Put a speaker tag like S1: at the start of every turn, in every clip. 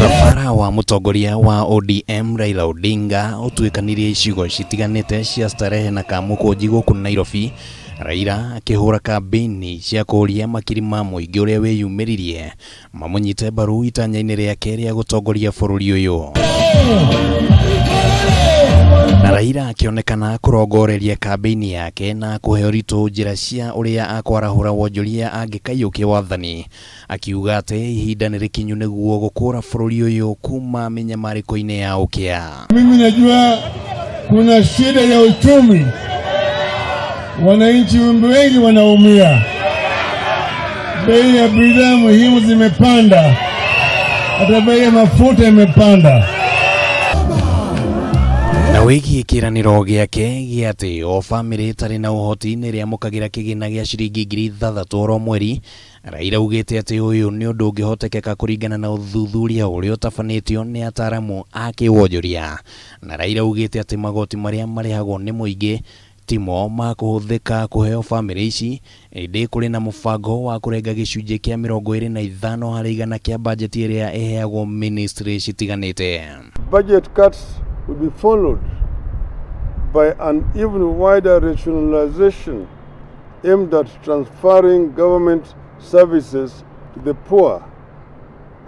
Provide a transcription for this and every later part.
S1: Mũthabara wa mũtongoria wa ODM Raila Odinga ũtuĩkanirie icigo citiganĩte cia Starehe na Kamukunji gũkũ Nairobi. Raila akĩhũra kambĩini cia kũũria makiri ma mũingĩ ũrĩa wĩyumĩririe mamũnyite mbaru itanya-inĩ rĩake rĩa gũtongoria bũrũri ũyũ. Na Raila akĩonekana kũrongoreria kambĩini yake na kũhe ũritũ njĩra cia ũrĩa akwarahũra wonjoria angĩkaiyũkia wathani, akiuga atĩ ihinda nĩ rĩkinyu nĩguo gũkũra bũrũri ũyũ kuma mĩnyamarĩko-inĩ ya ũkĩa.
S2: Mimi najua kuna shida ya uchumi, wananchi wengi wanaumia, bei ya bidhaa muhimu zimepanda, hata bei ya mafuta imepanda.
S1: Na wĩgiĩ kĩĩranĩro gĩake gĩa atĩ o bamĩrĩ ĩtarĩ na ũhoti nĩ ĩrĩamũkagĩra kĩgĩna gĩa ciringi 6,000 oro mweri, Raila augĩte atĩ ũyũ nĩ ũndũ ũngĩhotekeka kũringana na ũthuthuria ũrĩa ũtabanĩtio nĩ ataramu a kĩwonjoria. Na Raila augĩte atĩ magoti marĩa marĩhagwo nĩ mũingĩ timo makũhũthĩka kũheo bamĩrĩ ici, ĩndĩ kũrĩ na mũbango wa kũrenga gĩcunjĩ kĩa 25% kĩa bajeti ĩrĩa ĩheagwo ministry citiganĩte.
S2: Budget cuts will be followed by an even wider rationalization aimed at transferring government services to the poor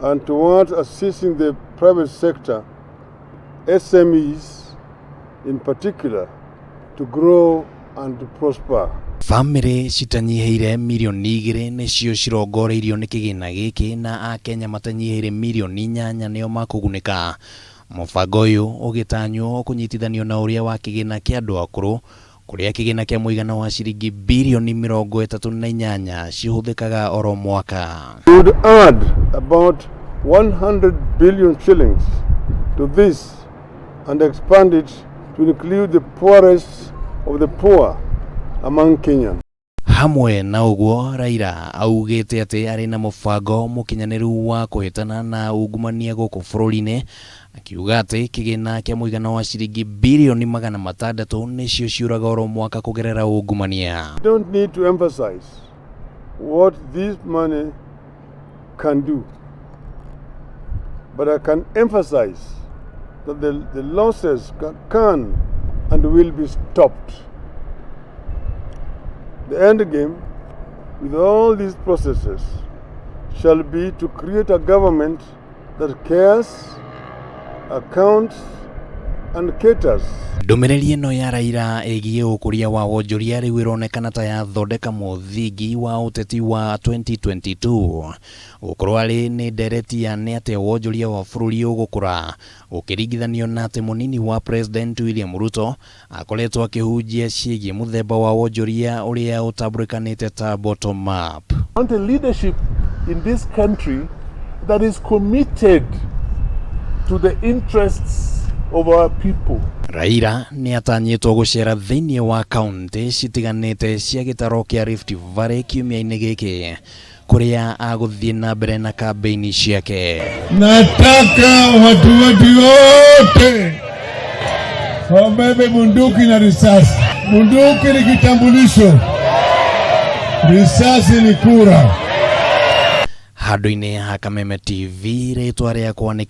S2: and towards assisting the private sector, SMEs in particular, to grow and to prosper.
S1: Bamĩrĩ citanyihĩire mirioni 2 nĩcio cirongoreirio nĩ kĩgĩna gĩkĩ na akenya matanyihĩire mirioni 8 nĩo makũgunĩka. Mũbango ũyũ ũgĩtanywo kũnyitithanio na ũrĩa wa kĩgĩna kĩa andũ akũrũ kũrĩa kĩgĩna kĩa mũigana wa ciringi birioni 38 cihũthĩkaga oro mwaka.
S2: We would add about 100 billion shillings to this and expand it to include the poorest of the poor among Kenyans.
S1: Hamwe na ũguo, Raila augĩte atĩ arĩ na mũbango mũkinyanĩru wa kũhĩtana na ungumania gũkũ bũrũri-inĩ, akiuga atĩ kĩgĩna kĩa mũigana wa ciringi birioni 600 nĩcio ciũraga oro mwaka kũgerera ungumania.
S2: We don't need to emphasize what this money can do, but I can emphasize that the losses can and will be stopped. The end game with all these processes shall be to create a government that cares, accounts, and caters.
S1: Ndũmĩrĩri ĩno ya Raila ĩgiĩ ũkũria wa wonjoria rĩu ĩronekana ta yathondeka mũthingi wa ũteti wa 2022 gũkorwo arĩ nĩ ndereti ya nĩ atĩa wonjoria wa bũrũri ũgũkũra ũkĩringithanio na atĩ mũnini wa President William Ruto akoretwo akĩhunjia ciĩgiĩ mũthemba wa wonjoria ũrĩa ũtambũrĩkanĩte ta bottom up.
S3: Want a leadership in this country that is committed to the interests of our people.
S1: Raila nĩ atanyĩtwo gũcera thĩinĩ wa kaunti citiganĩte cia gĩtaro kĩa Rift Valley kiumia-inĩ gĩkĩ kũrĩa agũthiĩ na mbere na kambĩini ciake.
S2: Nataka watu wetu wote wabebe bunduki na risasi. Bunduki ni kitambulisho, risasi ni kura.
S1: Handũ-inĩ ha Kameme TV, rĩtwa rĩakwa nĩ